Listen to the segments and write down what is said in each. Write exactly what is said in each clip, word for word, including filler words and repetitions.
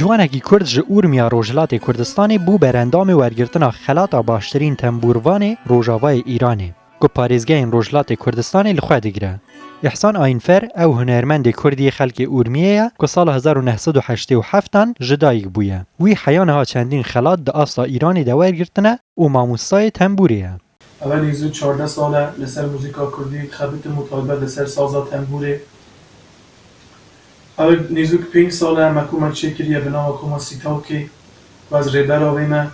Ciwanekî Kurd ji Urmiya Rojhilatê Kurdistanê bû berendamê wergirtina xelata baştirîn tembûrvanê Rojavayê Îranê, ku parêzgehên Rojhilatê Kurdistanê li xwe digire. Îhsan Ayînfer, ew hunermendê Kurd yê xelkê Urmiyê ye ku sala hezar û neh sed û heştê û heftan ji dayik bûye. Wî heya niha çendîn xelat di asta Îranê de wergirtine û mamostayê tembûrê ye. Ev e nêzû çardeh sal e li ser muzîka kurdî dixebitim û taybet li ser saza tembûrê. Ev e nêzûk pênc sal e me komek çêkiriye bi nava Koma Sîtawkê ku ez rêbera wê me.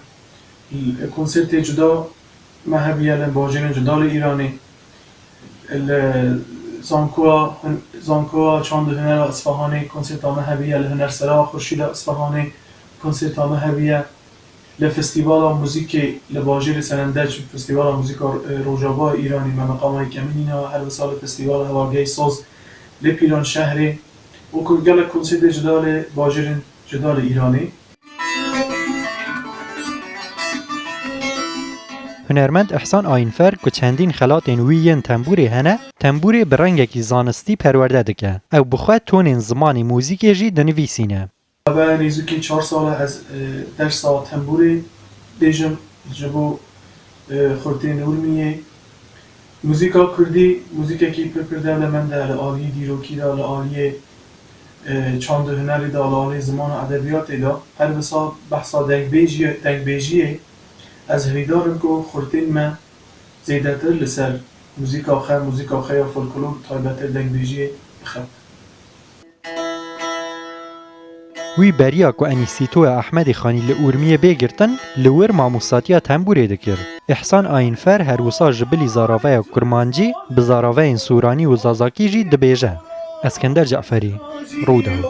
Konsertê cuda me hebiye li bajêrên cuda li Îranê. Li Zankoya Hun-, Zankoya Çand û Hunera Isfahanê konserta me hebiye, li Hunersera Xurşîda Isfahanê konserta me hebiye. Li Festîvala Muzîkê li bajêrê Senendec, Festîvala Muzîka, e, Rojava Îranê me meqama yekemîn îna, her wisa li Festîvala Hevalgehê Soz li Pîranşehrê û ku gelek konsertê cuda li bajêrên cuda li Îranê. Hunermend Îhsan Ayînfer ku çendîn xelatên wî yên tembûrê hene, tembûrê bi rengekî zanistî perwerde dike. Ew bi xwe tonên zimanê muzîkê jî dinivîsîne. Ev e nêzîkî çar sal e ez, e, dersa tembûrê dêjim ji bo, e, xurtên Urmiyê. Muzîka kurdî, muzîkekî pir pir dewlemend e li aliyê dîrokî de, li aliyê, e, çand û hunerê de, li aliyê ziman û edebiyatê de. Her wisa behsa dengbêjiyê, dengbêjiyê, ez hêvîdar im ku xurtên me zêdetir li ser muzîka xwe, muzîka xwe ya folklor, taybettir dengbêjiyê bixebin. Wî beriya ku Enîsîtoya Ehmedê Xanî li Urmiyê bê girtin, li wir mamostatiya tembûrê dikir. Îhsan Ayînfer her wisa ji bilî zaraveya kurmancî, bi zaraveyên sûranî û zazakî jî dibêje. Eskender Ceferî, Rûdaw.